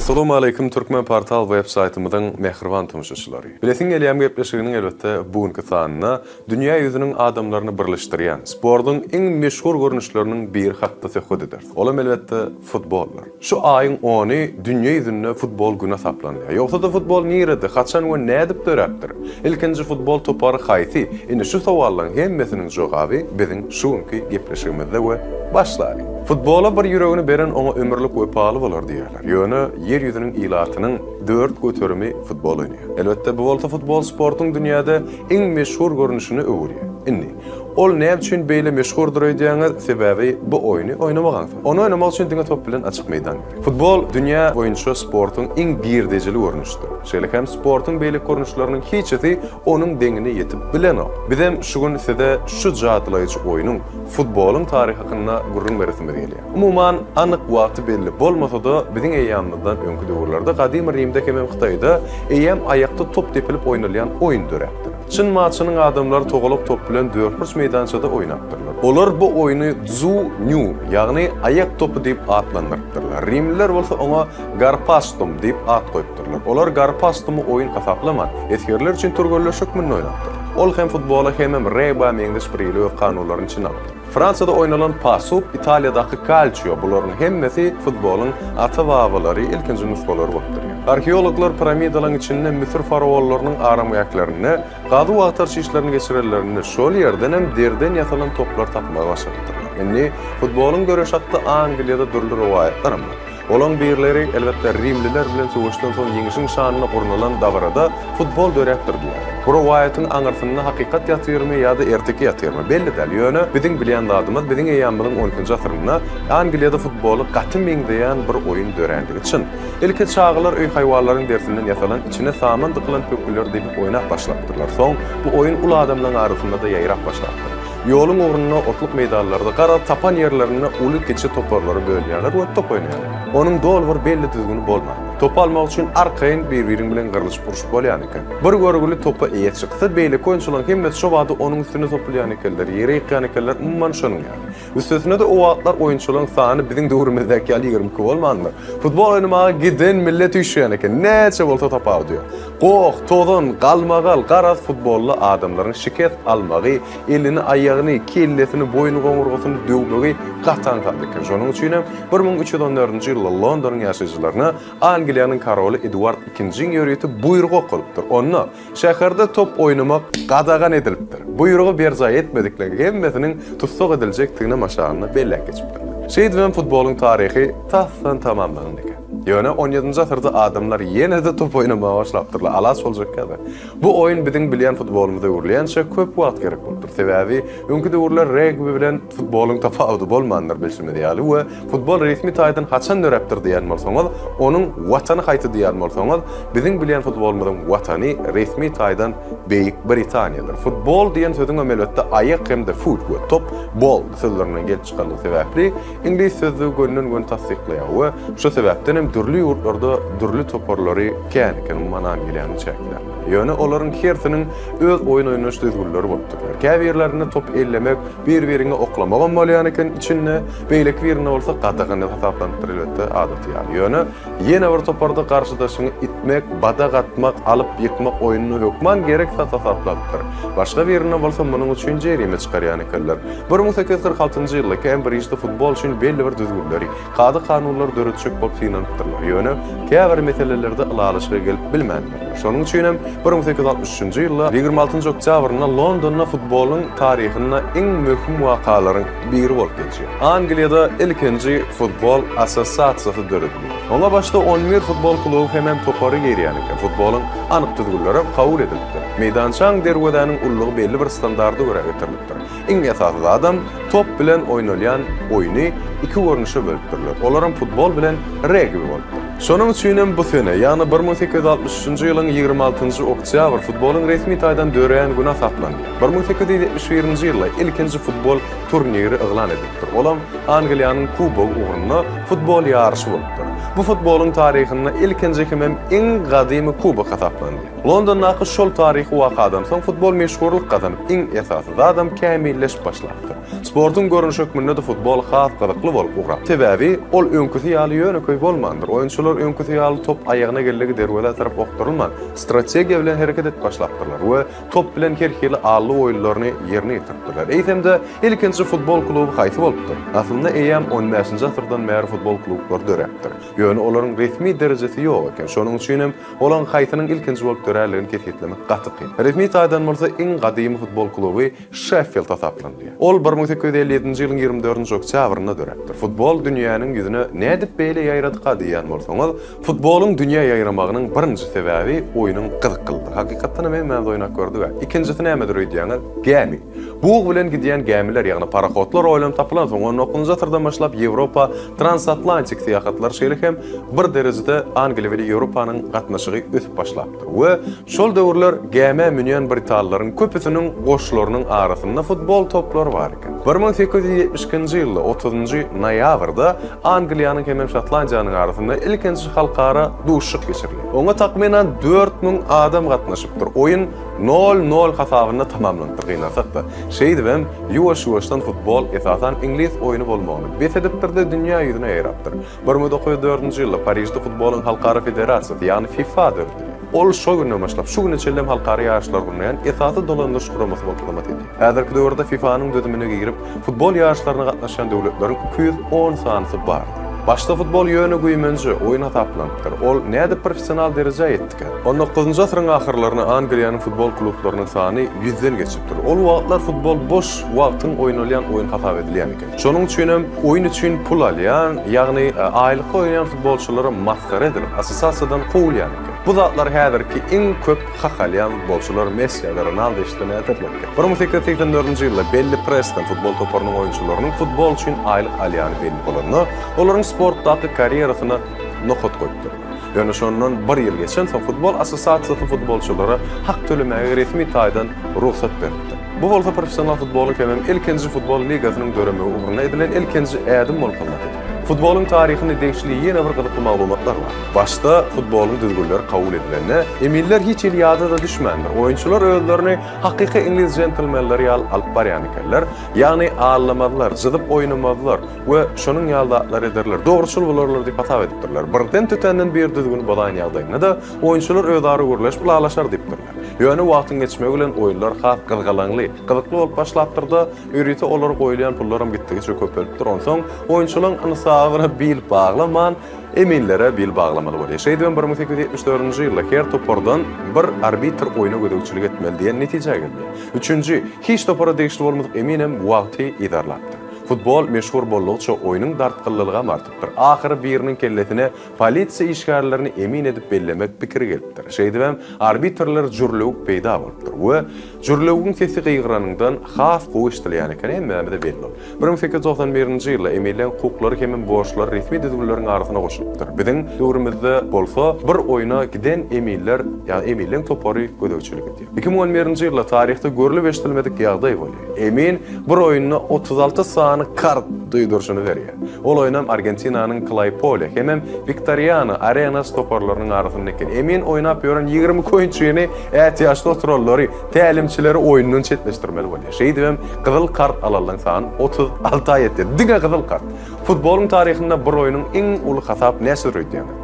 Assalamualeýkum Türkmen Portal web saýtymyzyň mähriban tomaşaçylary. Bilesiň gelýämi gepleşiginiň elbetde bu günki sanynda dünýä ýüzüniň adamlaryny birleşdirýän sportuň iň meşhur görnüşleriniň biri hakda söhbet ederis. Olam elbetde futboldyr. Şu aýyň ony dünýä ýüzünde futbol güni hasaplanylýar. Ýogsa-da futbol nirede, haçan we nädip döräpdir? Ilkinji futbol topary haýsy? Indi şu sowallaryň hemmesiniň jogaby biziň şu günki gepleşigimizde we başlalyň. Futbola bir ýüregini beren oňa ömürlik wepaly bolar diýýärler. Ýöne ýer ýüzüniň ilatynyň dört göterimi futbol oýnaýar. Elbetde bu bolsa futbol sportuň dünýäde iň meşhur görnüşine öwürýär. Indi, ol näme üçin beýle meşhurdyr öýdýäňiz? Sebäbi bu oýny oýnamak aňsat. Ony oýnamak üçin diňe top bilen açyk meýdan gerek. Futbol dünýä boýunça sportuň iň girdejili görnüşidir. Şeýle hem sportuň beýleki görnüşleriniň hiçisi onuň deňine ýetip bilenok. Bizem şu gün size şu jadylaýjy oýnuň, futbolyň taryhy hakynda gürrüň beresimiz gelýär. Umuman, anyk wagty belli bolmasa-da, biziň eýýamymyzdan öňki döwürlerde gadymy Rimde hemem Hytaýda eýýäm aýakda top depilip oýnalýan oýun döräpdir. Çyn-maçynyň adamlary togalak top bilen dörtburç meýdançada oýnapdyrlar. Olar bu oýny dzu-nýu, ýagny aýak topy diýip atlandyrypdyrlar. Rimliler bolsa oňa garpastum diýip at goýupdyrlar. Olar garpastumy oýun hasaplaman, esgerler üçin türgenleşik hökmünde oýnapdyrlar. Ol hem futbola hemem regbä meňzeş bir hili öz kanunlaryny içine alypdyr. Fransiýada oýnalan pasup, Italiýadaky kalçio, bularyň hemmesi futbolyň ata-babalary, ilkinji nusgalary bolup durýar. Arheologlar piramidalaryň içinde müsür faraonlarynyň aramgählerinde gazuw-agtaryş işlerini geçirenlerinde şol ýerden hem deriden ýasalan toplar tapmagy başarypdyrlar. Indi futbolyň döreşi hakda Angliýada dürli rowaýatlaram bar. Olaň birleri, elbetde, rimliler bilen söweşden soň ýeňişiň şanyna gurnalan dabarada futbol döräpdir diýýärler. Bu rowaýatyň aňyrsynda hakykat ýatyrmy ýa-da erteki ýatyrmy, belli däl, ýöne biziň bilýän zadymyz, biziň eýýamymyzyň on ikinji asyrynda Angliýada futbola gaty meňzeýän bir oýun dörändigi çyn. Ilki çagalar öý haýwanlaryň derisinden ýasalan, içine saman dykylan pökgüleri depip oýnap başlapdyrlar. Soň bu oýun uly adamlaryň arasynda-da ýaýrap başlapdyr. Ýoluň ugrunda, otluk meýdanlarda, garaz, tapan ýerlerinde uly-kiçi toparlara bölünýärler we top oýnaýarlar. Onuň doly bir belli düzgüni bolmandyr. Topy almak üçin arkaýyn bir-biriň bilen gyrlyşyp-urşup bolýan eken. Bir görgüli topa eýe çyksa, beýleki oýunçylaryň hemmesi şo bada onuň üstüne topulýan ekenler, ýere ýykýan ekenler, umuman şonuň ýaly. Üstesine-de o wagtlar oýunçylaryň sany biziň döwrümizdäki ýaly 22 bolmandyr. Futbol oýnamaga giden millet üýşýän eken, näçe bolsa tapawudy ýok. Goh, tozan, galmagal, garaz futbolda adamlaryň şikes almagy, elini, aýagyny, kellesini, boýny-goňurgasyny döwmegi gaty aňsat eken. Şonuň üçinem 1314-nji ýylda Londonyň ýaşaýjylaryna Angliýanyň koroly Eduard II-iň ýörite buýrugy okalypdyr. Onda şäherde top oýnamak gadagan edilipdir. Buýrugy berjaý etmedikleriň hemmesiniň tussag ediljekdiginem aşagynda belläp geçipdirler. Şeýdibem futbolyň taryhy tasdan tamamlanan eken. Ýöne on ýedinji asyrda adamlar ýene-de top oýnamaga başlapdyrlar, alaç boljak ýa-da. Bu oýun biziň bilýän futbolymyza öwrülýänçä köp wagt gerek bolupdyr. Sebäbi öňki döwürler regbi bilen futbolyň tapawudy bolmandyr bilşimiz ýaly we futbol resmi taýdan haçan döräpdir diýen bolsaňyz, onuň watany haýsy diýen bolsaňyz, biziň bilýän futbolymyzyň watany resmi taýdan Beýik Britaniýadyr. Futbol diýen sözüňem elbetde aýak hem-de foot we top, ball sözlerinden gelip çykanlygy sebäpli, Iňlis sözlügi gönden-göni tassyklaýar we şu sebäpden hem dürli ýurtlarda dürli toparlary kän eken, umuman Angliýanyň çäklerinde. Ýöne olaryň hersiniň öz oýun oýnaş düzgünleri bolup durýar. Käbirlerinde top ellemek, bir-biriňe oklamagam bolýan eken içinde, beýleki birinde bolsa gadagan hasaplanypdyr elbetde adaty ýaly. Ýöne Ýene bir toparda garşydaşyňy itmek, badak atmak, alyp ýykmak oýnuna hökman gerek zat hasaplanypdyr. Başga birinde bolsa munuň üçin jerime çykarýan ekenler. 1846-njy ýylda Kembrijde futbol üçin belli bir düzgünleri, kada-kanunlary döretjek bolup synanypdyrlar. Ýöne käbir meselelerde ylalaşyga gelip bilmändirler. Şonuň üçin hem 1863-nji ýylda 26-njy oktýabrynda Londonda futbolyň taryhynda iň möhüm wakalaryň biri bolup geçýär. Angliýada ilkinji futbol assosiasiýasy döredilýär. Oňa başda on bir futbol kluby hemem topary girýän eken. Futbolyň anyk düzgünlerem kabul edilipdir. Meýdançaň derwezäniň ululygy belli bir standarda görä getirilipdir. Iň esasy zadam top bilen oýnalýan oýny iki görnüşe bölüpdirler. Olaram futbol bilen regbi bolupdyr. Şonuň üçinem bu sene, ýagny 1863-nji ýylyň 26-njy oktýabr futbolyň resmi taýdan dörän güni hasaplanýar. 1871-nji ýylda ilkinji futbol turniri yglan edilipdir. Olam Angliýanyň kubogy ugrunda futbol ýaryşy bolupdyr. Bu futbolyň taryhynda ilkinji hemem iň gadymy kubok hasaplanylýar. Londondaky şol taryhy wakadan soň futbol meşhurlyk gazanyp, iň esasy zadam kämilleşip başlapdyr. Sportuň görnüşi hökmünde-de futbol has gyzykly bolup ugrapdyr. Sebäbi, ol öňküsi ýaly ýönekeý bolmandyr. Oýunçylar öňküsi ýaly top aýagyna geldigi derwezä tarap okdurylman, strategiýa bilen hereket edip başlapdyrlar we top bilen her hili ally oýunlaryny ýerine ýetiripdirler. Eýsem-de, ilkinji futbol kluby haýsy bolupdyr? Aslynda eýýäm on bäşinji asyrdan bäri futbol klublary döräpdir. Ýöne olaryň resmi derejesi ýok eken. Şonuň üçin hem olaryň haýsynyň ilkinji bolup döränligini kesgitlemek gaty kyn. Resmi taýdan bolsa iň gadymy futbol kluby Şeffild hasaplanylýar. Ol 1857-nji ýylyň 24-nji oktýabrynda döräpdir. Futbol dünýäniň ýüzüne nädip beýle ýaýradyka diýýän bolsaňyz, futbolyň dünýä ýaýramagynyň birinji sebäbi oýnuň gyzyklylygy. Hakykatdan hem hemmämiz oýnap gördük-ä. Ikinjisi nämedir öýdýäňiz? Gämi. Bug bilen gidýän gämiler, ýagny parohodlar oýlanyp tapylansoň, on dokuzynjy asyrdan başlap Ýewropa transatlantik syýahatlary, şeýle hem bir derejede Angliýa bilen Ýewropanyň gatnaşygy ösüp başlapdyr we şol döwürler gämä münýän britanlaryň köpüsiniň goşlarynyň arasynda futbol toplary bar eken. 1872-nji ýylda otuzynjy noýabrda Angliýanyň hemem Şotlandiýanyň arasynda ilkinji halkara duşuşyk geçirilýär. Oňa takmynan 4000 adam gatnaşypdyr. Oýun Nol, nol hasabynda tamamlanypdyr gynansak-da. Şeýdibem, ýuwaş-ýuwaşdan futbol, esasan, iňlis oýny bolmagyny bes edipdir-de, dünýä ýüzüne ýaýrapdyr. 1904-nji ýylda Parižde futbolyň halkara federasiýasy, ýagny FIFA döredilýär. Ol şo günden başlap, şu güne çenlem halkara ýaryşlary gurnaýan esasy dolandyryş guramasy bolup hyzmat edýär. Häzirki döwürde FIFA-nyň düzümine girip, futbol ýaryşlaryna gatnaşýan döwletleriň 210 sanysy bardyr. Başda futbol ýöne güýmenje oýun hasaplanypdyr. Ol nädip professional derejä ýetdikä? On dokuzynjy asyryň ahyrlarynda Angliýanyň futbol klublarynyň sany ýüzden geçipdir. Ol wagtlar futbol boş wagtyň oýnalýan oýun hasap edilýän eken. Şonuň üçinem oýun üçin pul alýan, ýagny aýlykly oýnaýan futbolçylara masgara edilip, assosiasiýadan kowulýan eken. Bu zatlar häzirki iň köp hak alýan futbolçylar Messi ýa-da Ronaldo eşitse näderlerkä? 1884-nji ýylda belli Preston futbol toparynyň oýunçylarynyň futbol üçin aýlyk alýany belli bolanda, olaryň sportdaky karýerasyna nokat goýupdyrlar. Ýöne şondan bir ýyl geçensoň futbol assosiasiýasy futbolçylara hak tölemäge resmi taýdan rugsat beripdir. Bu bolsa professional futbolyň hemem ilkinji futbol ligasynyň döremegi ugrunda edilen ilkinji ädim bolup hyzmat edipdir. Futbolyň taryhyna degişli ýene bir gyzykly maglumatlar bar. Başda futbolyň düzgünleri kabul edilende, eminler hiç hili ýada-da düşmändir. Oýunçylar özlerini hakyky iňlis jentlmenleri ýaly alyp barýan ekenler. Ýagny aldamazlar, jyzyp oýnamazlar we şonuň ýaly zatlar ederler, dogruçyl bolarlar diýip hasap edipdirler. Birden tötänden bir düzgüni bozaýan ýagdaýynda-da, oýunçylar özara gürleşip ylalaşar diýipdirler. Ýöne wagtyň geçmegi bilen oýunlar has gyzgalaňly, gyzykly bolup başlapdyr-da, ýörite olara goýulýan pullaram gitdigiçe köpelipdir. Onsoň oýunçylaryň ynsabyna bil baglaman, Eminlere bil baglamaly bolýar. Şeýdibem 1874-nji ýylda her topardan bir arbitr oýna gözegçilik etmeli diýen netijä geldi. Üçünji, hiç topara degişli bolmadyk eminem wagty yzarlapdyr. Futbol meşhur boldugyça oýnuň dartgynlylygam artypdyr. Ahyry biriniň kellesine polisiýa işgärlerini emin edip bellemek pikiri gelipdir. Şeýdibem arbitrler jürlewük peýda bolupdyr we jürlewügiň sesi gygyranyňdan has gowy eşidilýän eken hemmämize belli ol. 1891-nji ýylda emeliň hukuklary hemem borçlary resmi düzgünleriň arasyna goşulypdyr. Biziň döwrümizde bolsa bir oýna giden eminler, ýagny eminleň topary gözegçilik edýär. 2011-nji ýylda taryhda görlüp-eşidilmedik ýagdaý bolýar. Emin bir oýunda 36 sany kart duýduryşyny berýär. Ol oýnam Argentinanyň Klaýpole hemem Wiktoriano Arenas toparlarynyň arasynda eken. Emin oýnap ýören 22 oýunçyny ätiýaçda oturanlary, tälimçileri oýundan çetleşdirmeli bolýar. Şeýdibem gyzyl kart alanlaryň sany 36-a ýetýär. Diňe gyzyl kart. Futbolyň taryhynda bir oýnuň iň uly hasap näçedir öýdýäňiz?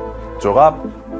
Jogap,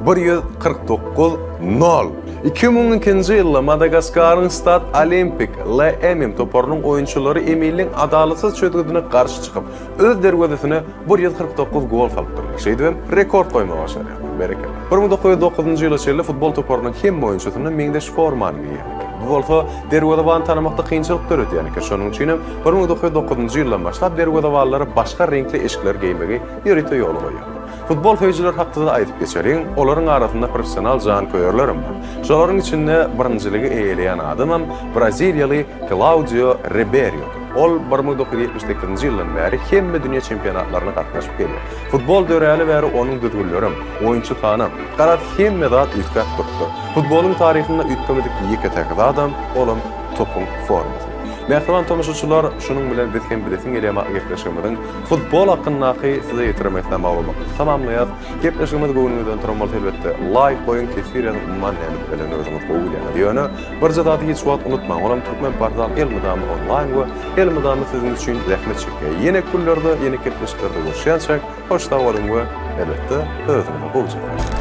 149, nol. 2002-nji ýylda Madagaskaryň Stad Olimpik LMM toparynyň oýunçylary Emiliň adalatsyz çözgüdine garşy çykyp, öz derwezesine 149 gol salypdyrlar. Şeýdibem rekord goýmagy başarýarlar. Berekella. 1909-njy ýyla çenli futbol toparynyň hemme oýunçysynda meňzeş formany geýýän eken. Bu bolsa derwezebany tanamakda kynçylyk döredýän eken. Şonuň üçin hem 1909-njy ýyldan başlap derwezebanlara başga reňkli eşikleri geýmegi ýörite ýola goýýarlar. Futbol söýüjiler hakda-da aýdyp geçeliň, olaryň arasynda professional janköýerlerem bar. Şolaryň içinde birinjiligi eýeleýän adamam braziliýaly Klaudio Riberiodyr. Ol 1978-nji ýyldan bäri hemme dünýä çempionatlaryna gatnaşyp gelýär. Futbol döräli bäri onuň düzgünlerem, oýunçy sanam, garaz hemme zat üýtgäp durupdyr. Futbolyň taryhynda üýtgemedik ýeke-täk zadam, olam topuň formasy. Mähriban tomaşaçylar, şunuň bilen biz hem Bilesiň gelýärmi atly gepleşigimiziň futbol hakyndaky size ýetiren esasy maglumatymyzy tamamlaýarys. Gepleşigimiz göwnüňizden turan bolsa elbetde laýk goýuň, teswir ýazyň, umuman näme etmelidigini özüňiz gowy bilýäňiz. Ýöne birje zady hiç wagt unutmaň, olam Türkmenportal elmydama onlaýn we elmydama siziň üçin zähmet çekýär. Ýene günlerde, ýene gepleşiklerde görüşýänçäk, hoş sag boluň we elbetde özüňize gowja garaň.